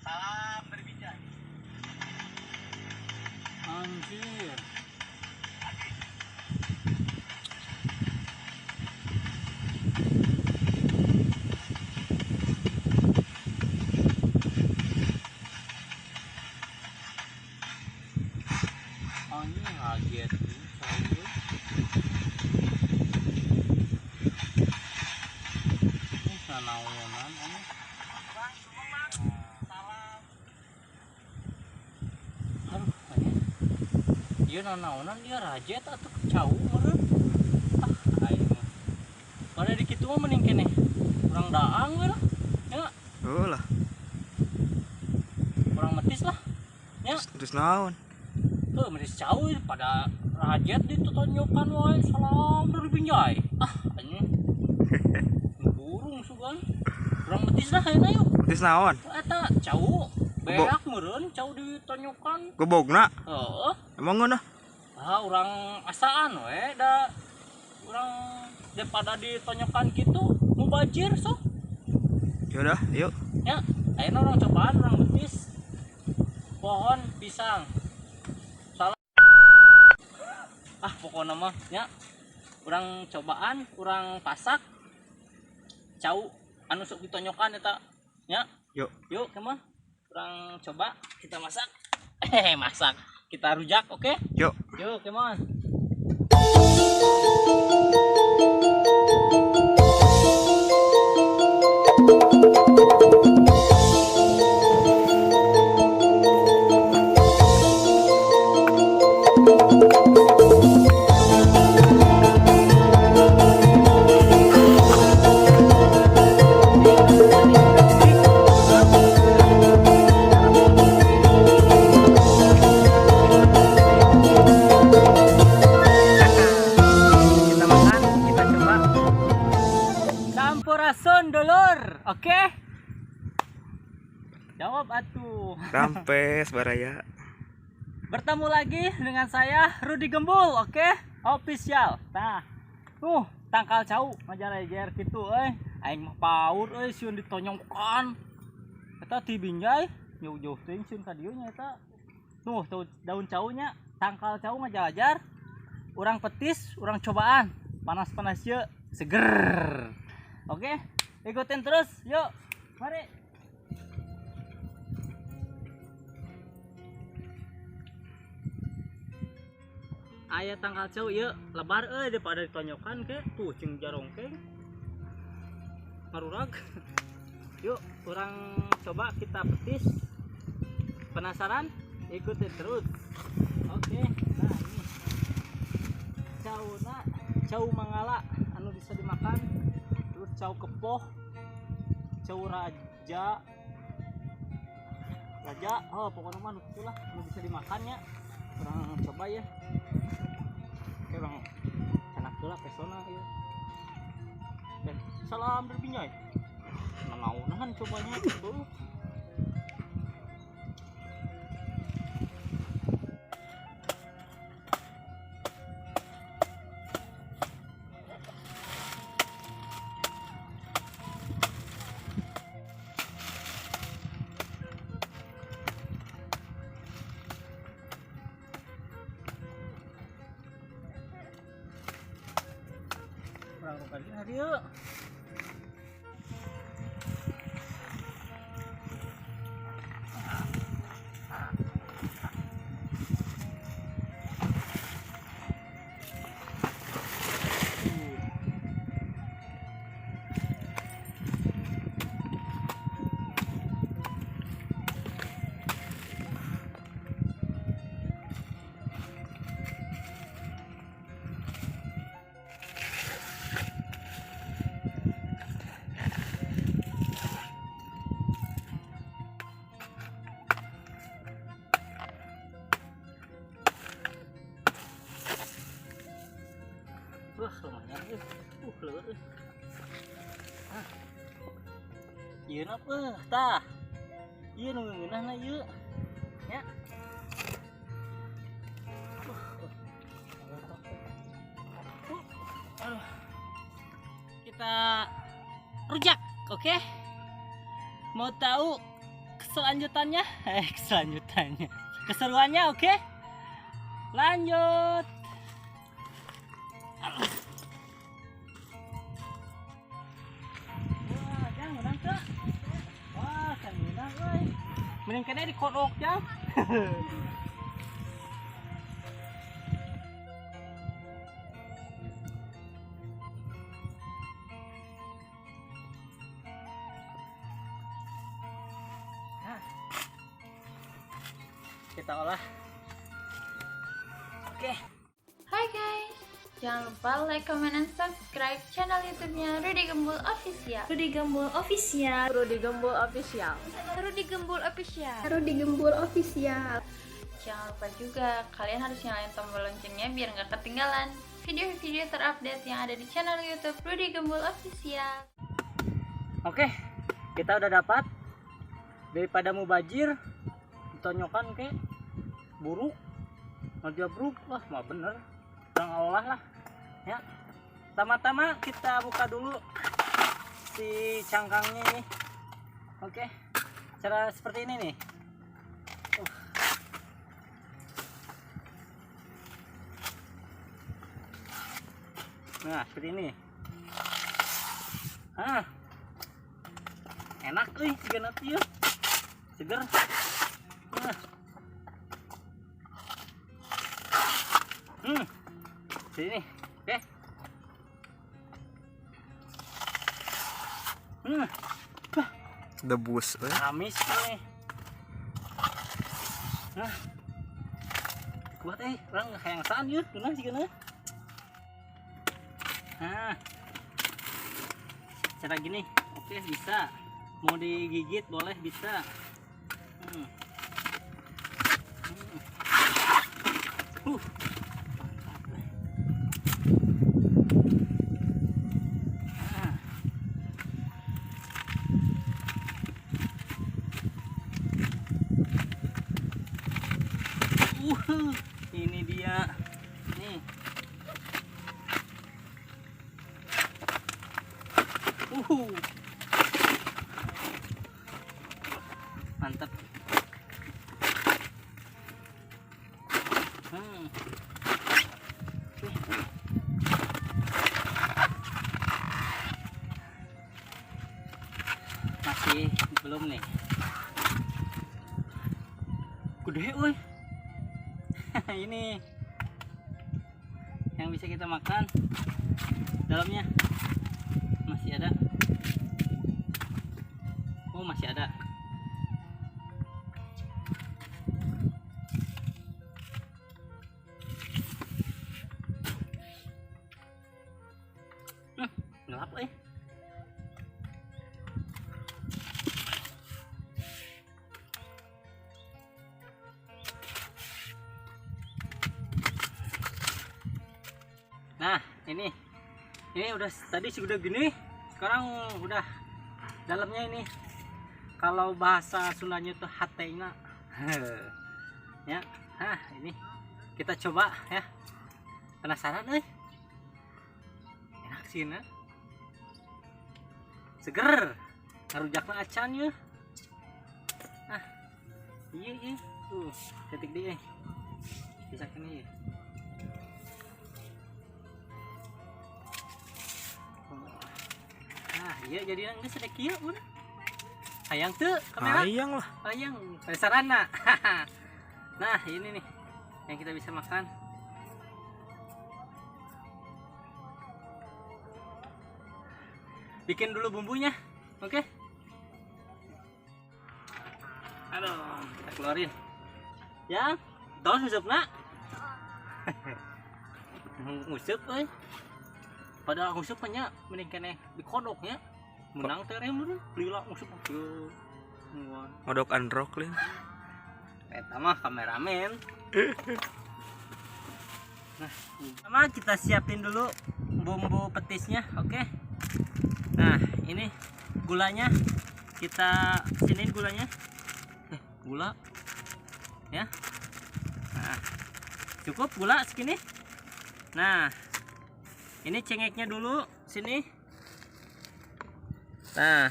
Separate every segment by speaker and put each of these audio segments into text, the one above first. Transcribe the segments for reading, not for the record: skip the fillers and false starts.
Speaker 1: Salam dari Binjai.
Speaker 2: Anjir. Anjing kaget nih cau. Ini nanaonan ini.
Speaker 1: Bang, sumeng Bang. Salam.
Speaker 2: Aduh, anjing. Ieu nanaonan dia rajet atuh cau meureun. Ah, aing mah. Pada di kitu mah mending keneh. Urang daang we lah. Ya.
Speaker 3: Heuh lah.
Speaker 2: Urang metis lah. Ya.
Speaker 3: Terus naon?
Speaker 2: Tuh, metis cau pada rajet ditotonyokan wae. Salam dari Binjai. Ah, anjing. Burung sugan. Urang metis lah ayeuna yuk.
Speaker 3: Metis naon?
Speaker 2: Eta cau. Beak meureun cau ditonyokan.
Speaker 3: Gobogna?
Speaker 2: Heeh.
Speaker 3: Emang ngeunah?
Speaker 2: Ah, urang asaan we da urang daripada ditonyokan gitu mubajir sok.
Speaker 3: Yaudah, yuk.
Speaker 2: Ya, ayeuna urang cobaan urang betis pohon pisang. Salah. Ah, pokokna mah nya urang cobaan, urang pasak cau anu sok ditonyokan eta nya.
Speaker 3: Yuk.
Speaker 2: Yuk, come on. Urang coba kita masak. Masak. Kita rujak, oke? Okay?
Speaker 3: Yuk.
Speaker 2: Yuk, come on. Kita makan, kita coba. Sampurasun dulur, oke? Okay? Jawab atuh.
Speaker 3: Rampes baraya.
Speaker 2: Bertemu lagi dengan saya Rudi Gembul, oke? Okay? Official. Nah, tuh tangkal cau ngajarejer kitu euy. Aing mah paur euy sieun ditonyongkan. Eta ti Binjai, jauh-jauh teuing sieun ka dieu nya eta. Tuh, tuh daun caunya, tangkal cau ngajalajar. Urang petis, urang cobaan. Panas-panas ye, seger. Oke, ikutin terus, yuk. Mari. Aya tangkal cau ieu lebar euy daripada ditonyokan ke tuh jeung jarongkeng. Marurag. Yuk, urang coba kita petis. Penasaran? Ikutin terus. Oke, nah ini cauna, cau mangala anu bisa dimakan, terus cau kepoh, cau raja. Raja, oh pokoknya mah itulah anu bisa dimakan ya. Urang coba ya. Oke, urang canak heula pesona ieu. Dan salam dari Binjai. Nanaonan cobanya tuh. Urang kali hari yuk. Wah, lumayan euy. Leueur euy. Ah. Ieu napa? Tah. Ieu nu ngeunahna ieu. Nya. Aduh. Kita rujak, oke? Okay? Mau tahu keselanjutannya, keselanjutannya, keseruannya, oke? Lanjut. Wah, jangan menang tuh. Wah, kan menang, euy. Mending kene dikodok jang. Kita olah. Oke.
Speaker 4: Hai guys, jangan lupa like, comment, and subscribe channel YouTube-nya Rudy Gembul Official.
Speaker 5: Rudy Gembul Official.
Speaker 6: Rudy Gembul Official.
Speaker 4: Rudy Gembul Official.
Speaker 7: Rudy Gembul Official.
Speaker 4: Jangan lupa juga kalian harus nyalain tombol loncengnya biar nggak ketinggalan video-video terupdate yang ada di channel YouTube Rudy Gembul Official.
Speaker 2: Oke, kita udah dapat. Daripada mubajir ditonyokan ke buruk, ngejabruk, wah mah bener, kurang olah lah ya. Pertama-tama kita buka dulu si cangkangnya ini. Oke, cara seperti ini nih. Nah, seperti ini. Ah, enak euy, siga nanti ya, seger. Nah. Sini, oke.
Speaker 3: Debus.
Speaker 2: Amis nih. Nah, kuat orang hayang saan yeuh, geunah sih geunah. Nah, cara gini, oke bisa. Mau digigit boleh bisa. Ini dia nih. Mantap. Masih belum nih. Gede euy. Ini yang bisa kita makan. Dalamnya masih ada. Oh, masih ada. Gelap euy. Nah, ini udah tadi sudah gini, sekarang udah dalamnya ini. Kalau bahasa Sundanya itu hatena. Ya, nah ini kita coba ya. Penasaran euy? Enak sih, nah. Seger. Ngarujakna acan ya. Ah. Iya, iya. Tuh, ketik dia. Bisa kene ya. Nah, iya jadi geus ada kieu mun. Hayang teu kamera?
Speaker 3: Hayang lah.
Speaker 2: Hayang, penasaran nah. Nah, ini nih yang kita bisa makan. Bikin dulu bumbunya, oke? Aduh, kita keluarin. Ya, tos ngusupna. Ngusup euy. Padahal ngusupnya nya mending keneh dikodoknya. Menang teh rem lila ngusup kieu.
Speaker 3: Ngodok androk lin.
Speaker 2: Eta mah kameramen. Nah, sama kita siapin dulu bumbu petisnya, oke? Nah, ini gulanya kita siniin gulanya. Gula ya. Nah, cukup gula segini. Nah, ini cengeknya dulu sini. Nah,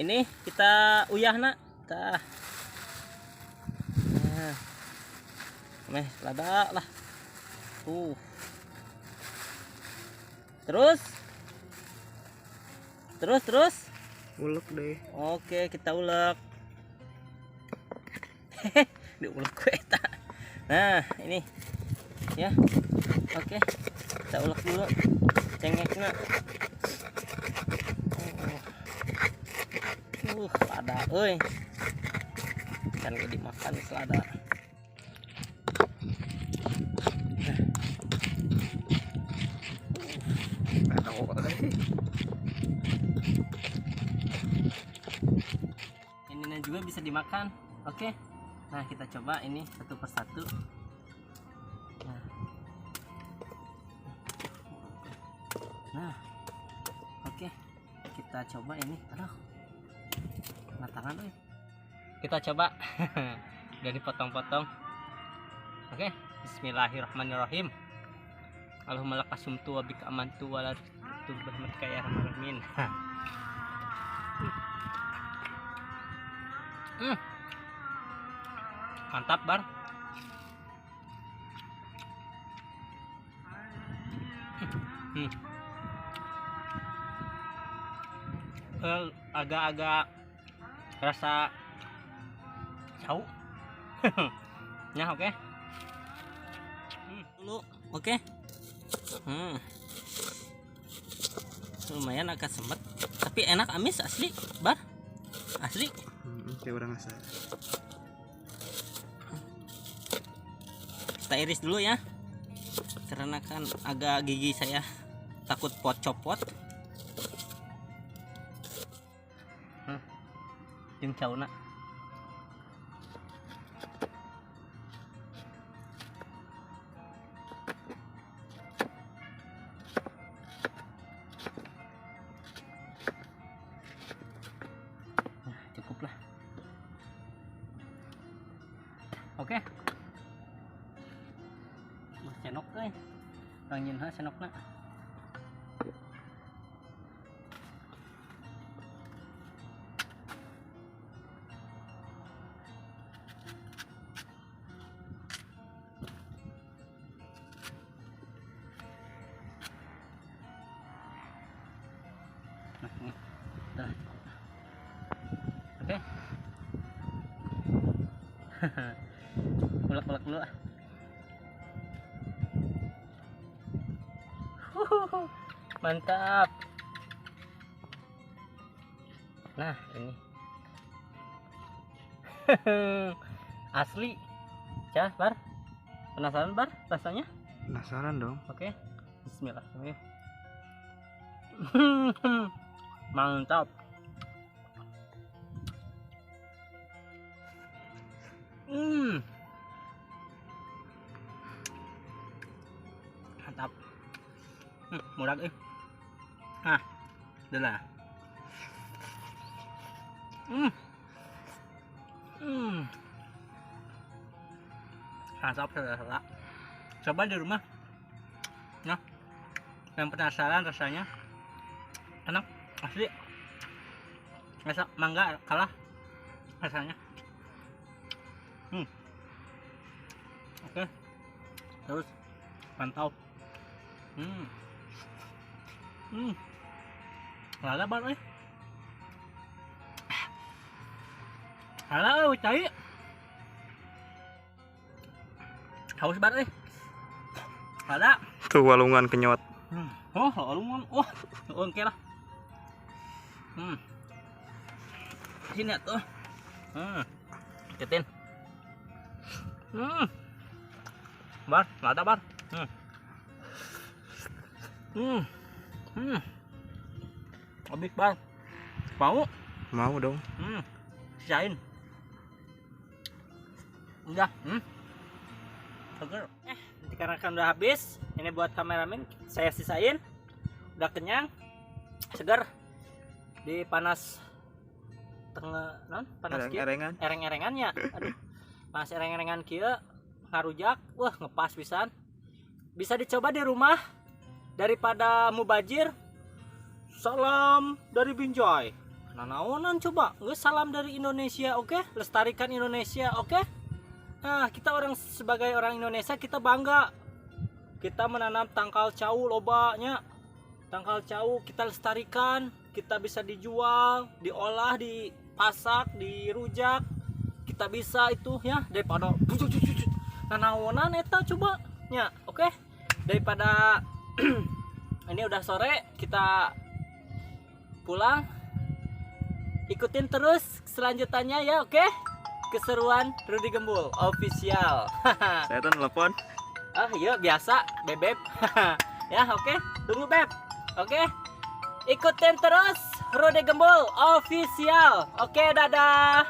Speaker 2: ini kita uyah nak. Tah. Nah. Meh lada lah. Tuh. Terus. Terus terus.
Speaker 3: Ulek deh.
Speaker 2: Oke, kita ulek. Hehe, diulek ku eta. Nah, ini. Ya. Oke. Kita ulek dulu cengeknya. Oh. Lada euy. Kan ge dimakan selada. Ini juga bisa dimakan. Oke. Nah, kita coba ini satu persatu. Nah. Nah. Oke. Kita coba ini. Aduh. Kena tangan euy. Kita coba. Udah dipotong-potong. Oke, bismillahirrahmanirrahim. Allahumma laka sumtu wa bika amantu wa la turahmatika ya arhamar rahimin. Mantap, Bar. Agak-agak rasa cau. Ya, oke. Dulu, oke. Lumayan agak sempet, tapi enak, amis asli, Bar. Asli.
Speaker 3: Kayak orang asal.
Speaker 2: Kita iris dulu ya, karena kan agak gigi saya takut pot copot. Jeung cauna. Nah, cukup lah. Oke. Senok euy. Urang nyeun senokna. Nah, ini. Udah cukup. Oke. Ulek-ulek dulu ah. Mantap. Nah, ini. Asli. Cah, Bar. Penasaran, Bar, rasanya?
Speaker 3: Penasaran dong.
Speaker 2: Oke. Bismillah. Mantap. Mantap. Murah eh. Nah, udah lah. Mantap saudara. Coba di rumah. Nah, yang penasaran rasanya enak asli. Rasa mangga kalah rasanya. Oke. Terus pantau. Lada bar euy. Lada euy cai. Haus bar euy. Lada.
Speaker 3: Tuh walungan kenyot.
Speaker 2: Oh, walungan. Oh, oke lah. Sini atuh. Deketin. Bar, lada bar. Habis bar. Mau?
Speaker 3: Mau dong.
Speaker 2: Sisain. Udah. Seger. Dikarenakan udah habis, ini buat kameramen saya sisain. Udah kenyang, seger. Di panas tengah non panas kieu.
Speaker 3: Ereng-erengan.
Speaker 2: Ereng-erengannya. Aduh. Panas ereng-erengan kieu ngarujak, wah ngepas pisan. Bisa dicoba di rumah daripada mubajir. Salam dari Binjai. Nanaonan coba. Geus, salam dari Indonesia, oke? Lestarikan Indonesia, oke? Nah, kita orang sebagai orang Indonesia kita bangga. Kita menanam tangkal cau loba nya. Tangkal cau kita lestarikan, kita bisa dijual, diolah, dipasak, dirujak. Kita bisa itu ya, daripada nanaonan eta coba nya, oke? Daripada ini udah sore, kita pulang. Ikutin terus selanjutannya ya, oke? Keseruan Rudi Gembul Official.
Speaker 3: Saya tuh nelpon.
Speaker 2: Ah iya, biasa bebeb ya. Oke, tunggu beb. Oke, ikutin terus Rudi Gembul Official. Oke, dadah.